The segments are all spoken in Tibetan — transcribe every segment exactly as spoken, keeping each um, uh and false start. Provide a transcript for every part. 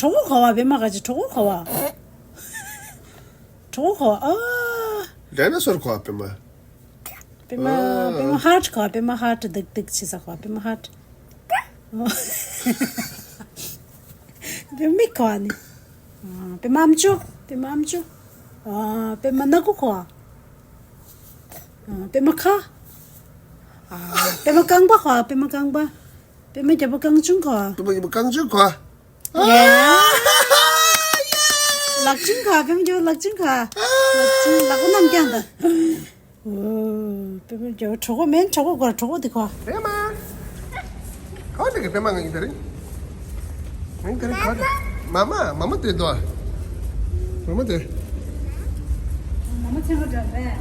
གྲོགས་པོ་ག་བ། པད་མ་ག་ཅི། གྲོགས་པོ་ག་བ། གྲོགས་པོ་ག་བ། ཨ། ཌའི་ནོ་སོར་ག་བ། པད་མ། པད་མ། ཨ། པད་མ་ཧར་ཊི་ག་བ། པད་མ་ཧར་ཊི་ཏིག་ཏིག་བྱེད་ས་ག་བ། པད་མ་ཧར་ཊི། པད་མ་མིག་ག་བ་ནི། ཨ། པད་མ་ཨམ་ཅོག་པད་མ་ཨམ་ཅོག་ཨ། པད་མ་སྣ་ཁུག་ག་བ། ཨ། པད་མ་ཁ། ཨ། པད་མ་རྐང་པ་ག་བ། པད་མ་རྐང་པ། པད་མ་རྒྱལ་པོ་རྐང་ཆུང་ག་བ། པད་མ་རྒྱལ་པོ་རྐང་ཆུང་ག་བ། ཡ། ལག་ཆུང་ག་བ། པད་མ་རྒྱལ་པོ་ལག་ཆུང་ག་བ། ལག་ཆུང་། ལག་པ་རྣམས་ཀྱང་དང་། ཨོ། པད་མ་རྒྱལ་པོ་གྲོགས་པོ་མིན། གྲོགས་པོ་ག་བ། གྲོགས་པོ་དེ་ག་བ། པད་མ། ག་བ་དེ་གི། པད་མ་ང་ཡིན་ད་རེད། ང་ཡིན་ད་རེད། ག་བ་དེ། མ་མ། མ་མ་དེ་དོ། མ་མ་དེ། མ་མ་ཆེན་པོ་འདྲ་པས།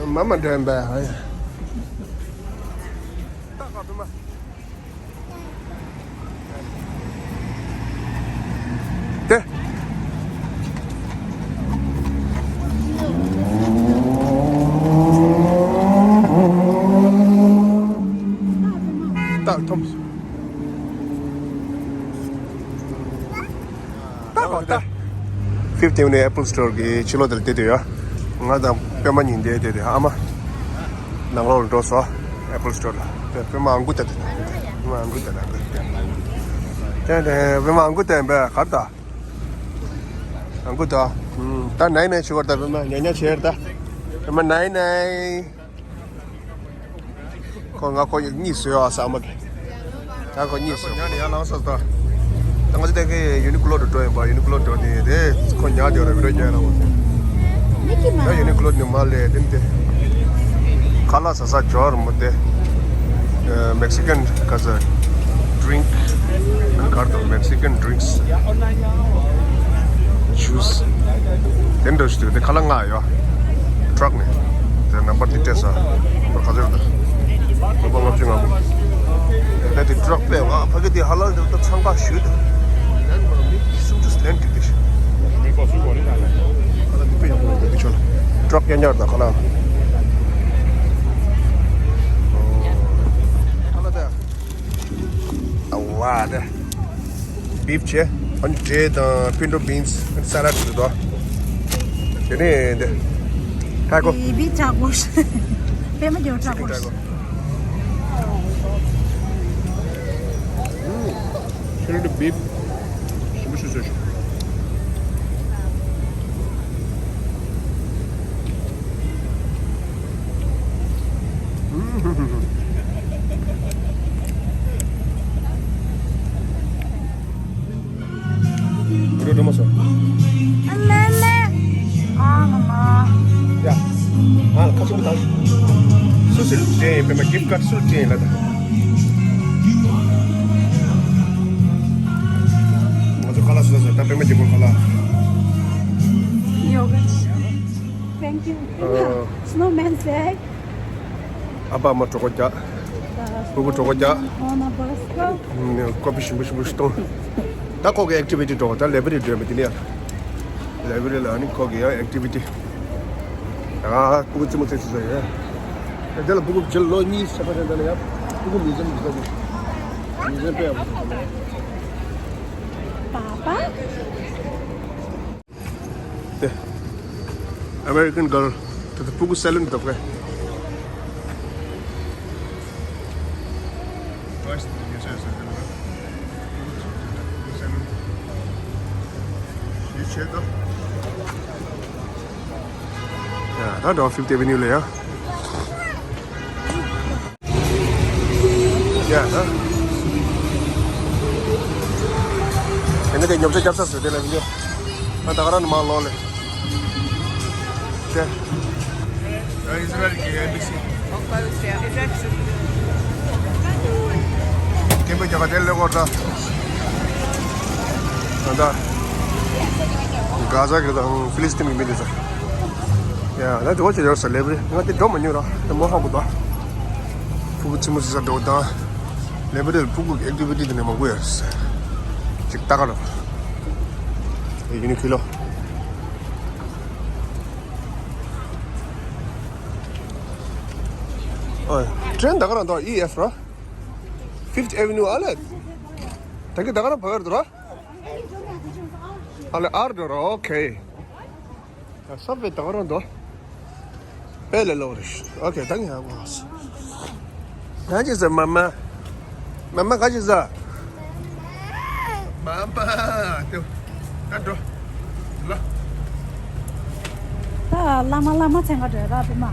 མ་མ་འདྲ་པས། ཨ་ཡ། ད་ག་བ། པད་མ། དེ། ད་ཐོབ། ད་ག་བ། ད། Fifth Avenue Apple Store གི་ཕྱི་ལོགས་དེར་བསྡད་དུས་ཡ། ང་དང་པད་མ་གཉིས་བསྡད་དེ། དེ་ཨ་མ་ནང་ལོགས་ལ་འགྲོ་སོང་། Apple Store ལ། དེ་པད་མ་ཨང་ཀུ་ཏ་དེ། པད་མ་ཨང་ཀུ་ཏ་ལ། དེ་དེ་པད་མ་ཨང་ཀུ་ཏ་ཡིན་པས། གར་ད། ཨང་ཀུ་ཏ། ད་ནའི་ནའི་བྱེད་ཀྱི་ཡོད་རེད་ད། པད་མ་ཉལ་ཉལ་བྱེད་ཀྱི་ཡོད་རེད་ད། པད་མ་ནའི་ནའི། ཁོ་ང་ཁོ་གཉིད་སད་ཡོད་ཨ་ས་མ་གི། ད་ཁོ་གཉིད་སད། ཉལ་ནས་ཡར་ལངས་སོང་ད། ད་ང་ཚོ་དེ་གི་ཡུ་ནི་ཀློ་རུ་འགྲོ་ཡིན་པ། ཡུ་ནི་ཀློ་འགྲོ་དེ་དེ་ཁོ་ཉལ་དེ་ར་བི་ཌིའོ་རྒྱག་ལ་བ། ད་ཡུ་ནི་ཀློ་ནས་མར་སླེབས་དེ་དེ། ཁ་ལག་ཟ་ས་འབྱོར་མོ་དེ། Mexican ག་ས་drink གར་དང་། Mexican drinks juice དེ་འདྲ་ཞིག་འདུག་དེ་ཁ་ལག་མངགས་ཡོད། ཊྲག་ནས། དེ་ནམ་བར་དེ་སྤྲད་ས། ཁ་ཚོད་དང་། ལྔ་བཅུ་ང་དགུ། ད་དེ་ཊྲག་པས་ང་ཕ་གི་དེ་ཧ་ལ་དེ་ད་འཚང་ཁ་ཞུས་དང་། ལན་མ་མི་སུམ་ཅུ་ལན་འགྲིག་དེ་ཞིག་ཧ་ལ་མི་དཔེ་ཡག་པོ་འདུག་དེ་ཆོ་ལ། ཊྲག་རྐྱང་རྐྱང་དང་ཁ་ལག་ཧ་ལ་དེ། ཨ་ཝ་དེ། བིབ་བྱས། ཨ་ནི་འབྲས་དང་པིན་ཊོ་བིན་སི། ཨ་ནི་ས་ལ་ཌི་འདུག་དེ་ནས་འདི། ཊ་ཀོ། བིབ་ཊ་ཀོ། པད་མ་རྒྱལ་པོ་ཊ་ཀོ། ཊ་ཀོ། ཨུམ། ཤ་ལ་ཌི་བིབ། ཞིམ་པོ་ཞིག་བཟོས་ཤག་རོ་འགྲོ་མ་སོང་། ཨ་མ་མ། ཨ་མ་མ། ཡ། ང་ལ་ཁ་ཆེན་པོ་བཏང་། སུ་སི་སྤྲད་ཡིན། པད་མ་གིཕ་ཊི་ཀར་སུ་སྤྲད་ཡིན་ལ་ད། ང་ཚོ་ཁ་ལག་བཟོས་སོང་། ད་པད་མ་རྒྱལ་པོ་ཁ་ལག Yogurt. Thank you. ཨ། Snowman's egg. ཨ་ཕ་ཨ་མ་གྲོད་ཁོག་རྒྱག་སྤུ་གུ་གྲོད་ཁོག་རྒྱག On a bus. ཀོ་ཕི་ཞིམ་པོ་ཞིམ་པོ་ཞིག་གཏོང་། ད་ཁོ་གི་ཨེག་ཊི་བི་ཊི་འགྲོ། ད་ལའི་བྷ་རི་འགྲོ་མི་དེ་ནས་ཡ། ལའི་བྷ་རི་ལ་ཨ་ནི་ཁོ་གི་ཡ་ཨེག་ཊི་བི་ཊི། ད་སྤུ་གུ་རྩེད་མོ་རྩེ་ཚུལ་ཟ་ཡ། ད་དེ་ལ་སྤུ་གུ་བྱེད་ལོ་གཉིས་ས་ཁ་ད་ལ་ཡ། སྤུ་གུ་མིའུ་ཛི་ཡམ་འགྲོ་ད་གི། མིའུ་ཛི་ཡམ་དཔེ་ཡག་པོ་འདུག་ད་ལ། པ་པ། དེ། American girl དེ་ཚོ་སྤུ་གུ་སེ་ལོན་འདུག་གས། ཡ། ད་འགྲོ་Fifth Avenue ལ་ཡ། ཡ། ད་དེ་ནས་དེ་ཉོ་ཆ་རྒྱབ་ས་ཟེར་དེ་ལ་ཡིན་གྱི། ང་ད་ག་རང་ནས་མར་ལོག་ལེ། དེ། ཨིས་ར་ཨེལ་གྱི་ཨེམ་བྷེ་སི། སྐད་འབོད་རྒྱག་ག་དེ་སླེབས་ཀྱི་ཡོད་རེད་ད། ད་གྷ་ཟ་གི་དང་ཧྥི་ལི་སི་ཏིན་གྱི་མི་དེ་ཚོ། ཡ། ད་དེ་འོ་ཅི་ཡོད་ས་ལེབ་རེད། ང་དེ་འགྲོ་མ་མྱོང་ར། དེ་མོ་ཧ་གོ་ད། ཕྲུ་གུ་རྩེད་མོ་རྩེ་ས་འགྲོ་དང་། ལེབ་རེད། ཕྲུ་གུ་གི་ཨེག་ཊི་བི་ཊི་དེ་ནས་མང་པོ་ཡོད་རེད། ཅིག་ལྟ་ག་རོགས། ཡུ་ནི་ཀི་ལོ། ཨོ། ཊེན་ད་ག་རང་འདུག་ཨི་ཨེཕ་ར། Fifth Avenue ཨ་ལས། ད་ ཡང་གི་ད་ག་རང་བབས་ཡོད་ར། ཨ་ལེ་ཨར་འགྲོ་ར། ཨོ་ཁེ། ད་སབ་ཝེ་ད་ག་རང་འདུག་དཔེ་ལས་སླ་པོ་རེད། ཨོ་ཁེ། ད་ངས་ཡག་པོ་ཧ་སོང་། ག་ཅི་ཟ། མ་མ། མ་མ་ག་ཅི་ཟ། མ་མ། ཏེ། ད་འགྲོ། ལ། ད་བླ་མ་བླ་མ་མཚན་ག་འགྲོ་ར་བུ་མ།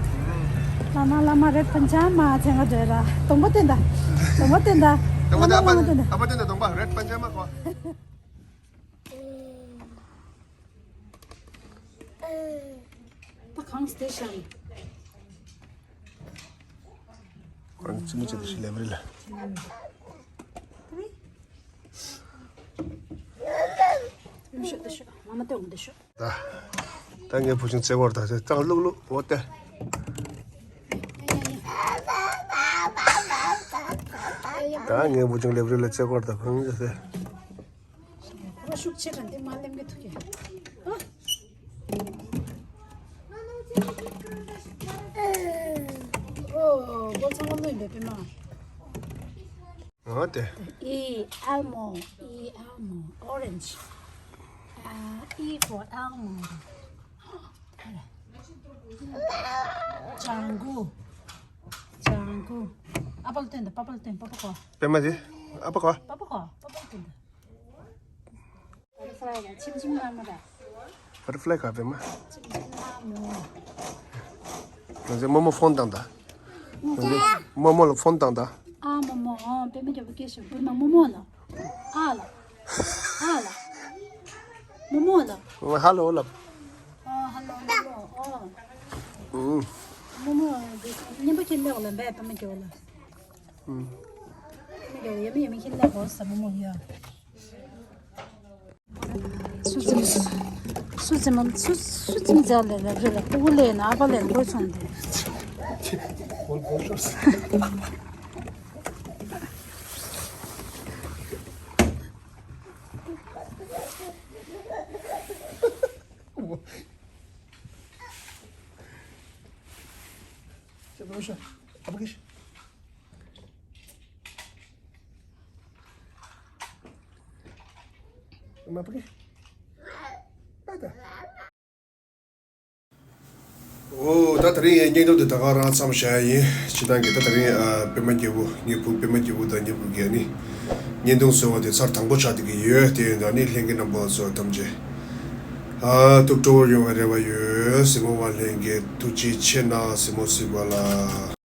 བླ་མ་བླ་མ་རེད་པན་ཅ་མ་མཚན་ག་འགྲོ་ར། གདོང་པ་བསྟན་ད། གདོང་པ་བསྟན་ད། གདོང་པ་བླ་མ་བླ་མ་བསྟན་ད། ཨ་ཕ་བསྟན་ད། གདོང་པ་རེད་པན་ཅ་མ་ཁོ། ད་གང་སྟེ་ཤག་ཁོ་རང་ཙི་མི་ཅི་དེ་ཤི་ལེ་མི་རི་ལ། ད། ད་ངའི་བུ་ཆུང་རྩེ་སྐོར་ད་ཚེ་ཙང་ལུག་ལུག་འོ་ཏེ། ད་ངའི་བུ་ཆུང་ལེབ་རི་ལ་རྩེ་སྐོར་ད་ཁང་ཚེ། ཁོ་ཤུགས་ཆེ་ག་འདི་མ་ལེམ་གི་ཐུག་གི། ཨ། ཨོ། སྒོ་ཚང་མ་ལོན་པའི་པི་མ། འོ་དེ། E, elmo. E, elmo. Orange. Uh, E for elmo. ལྗང་གུ། ལྗང་གུ། ཨ་ཕ་ལ་སྟོན་དང་། པ་ཕ་ལ་སྟོན། པ་ཕ་གོ། པད་མ་དེ། ཨ་ཕ་གོ། པ་ཕ་གོ། པ་ཕ་ལ་སྟོན་དང་། བ་ཊར་ཕ་ལའི་ར། ཆེམ་ཆེམ་དམར་མོ་ར། བ་ཊར་ཕ་ལའི་ག་པད་མ། ཆེམ་ཆེམ་དམར་མོ། ང་ཚོའི་རྨོ་མོ་ཕོན་བཏང་ད། ང་ཚོའི་རྨོ་མོ་ལ་ཕོན་བཏང་ད། ཨ་རྨོ་མོ། ཨོ། པད་མ་རྒྱལ་པོ་སྐད་ཤོད། པད་མ་རྨོ་མོ་ལ། ཨ་ལ། ཨ་ལ། རྨོ་མོ་ལ། ང་ཧ་ལོ་ལབ། ཨ་ཧ་ལོ་རྨོ་མོ། ཨོ། ཨུ། རྨོ་མོ་འདི་སྙན་པོ་ཁྱེར་སླེབས་ལ་འབད། པད་མ་རྒྱལ་པོ་ལ། ཨུ། པད་མ་རྒྱལ་པོ་ཡ་མི་ཡ་མི་ཁྱེར་སླེབས་གོ་ས་རྨོ་མོ་ཡ། སུ་ཙམ་སུ་ཙམ་སུ་སུ་ཙམ་མཛའ་ལས་ལ་རེ་ལ་སྤུ་གུ་ལས་ན་ཨ་ཕ་ལས་ན་དགོས་སོང་དེ། ཨོ། ད་དེ་རིང་ངའི་བརྙན་ཐུང་འདི་ད་ག་རང་མཚམས་བཞག་ཡིན། སྤྱིར་བཏང་གི་ད་དེ་རིང་ཨ་པད་མ་རྒྱལ་པོ། ངའི་བུ་པད་མ་རྒྱལ་པོ་དང་ངའི་བུ་གི་ཨ་ནི་བརྙན་ཐུང་བཟོ་བ་དེ་ཚར་དང་པོ་ཆགས་བསྡད་ཀྱི་ཡོད། དེ་ཡིན་དུས་ཨ་ནི་ལྷན་རྒྱས་རྣམ་པ་ཚོ་ཐམས་ཅད་ཨ་ཐུགས་སྤྲོ་བོ་ཡོང་བའི་རེ་བ་ཡོད། གཟིགས་མོ་བ་ལྷན་རྒྱས་ཐུགས་རྗེ་ཆེ་གནང་། གཟིགས་མོ་གཟིགས་པ་ལ།